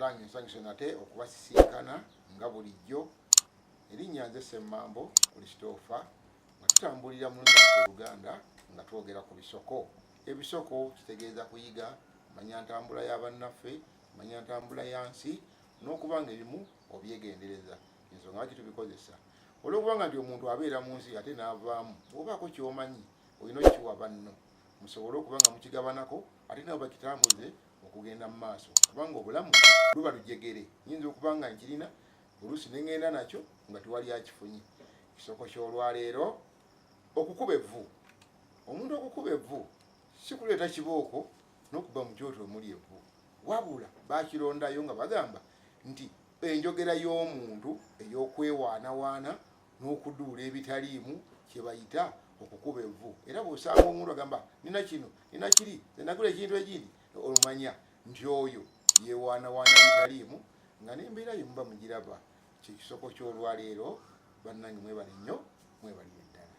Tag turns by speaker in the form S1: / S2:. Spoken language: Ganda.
S1: Bannange, nsanyuse nate okubasisinkana nga bulijjo. Erinnya nze Semmambo Christopher, nga tutambulira mu lulimi lwaffe Oluganda nga twogera ku bisoko. Ebisoko kitegeeza kuyiga, manya ntambula ya bannaffe, manya ntambula ya nsi, n'okuba nga ebimu obyegendereza. Ensonga lwaki tubikozesa, olwokubanga nti omuntu abeera mu nsi ate n'avaamu, bw'obaako ky'omanyi olina okukiwa banno musobole okuba nga mukigabanako, ate nabo bakitambuze okugenda mu maaso, kubanga obulamu luba lujegere. Nyinza okuba nga nkirina, oluusi ne ŋŋenda nakyo nga tewali akifunye. Kisoko ky'olwaleero, okukuba evvu. Omuntu okukuba evvu si kuleeta kibooko n'okuba mu kyoto omuli evvu, wabula bakirondayo nga bagamba nti enjogera y'omuntu ey'okwewaanawaana n'okuduula ebitaliimu kye bayita okukuba evvu. Era bw'osanga omuntu agamba, "Nina kino, nina kiri, nagula ekintu ekindi," olumanya nti oyo yewaanawaana bitaliimu, nga n'embeera ye muba mugiraba. Kyekisoko ky'olwaleero. Bannange, mwebale nnyo, mwebalire ddala.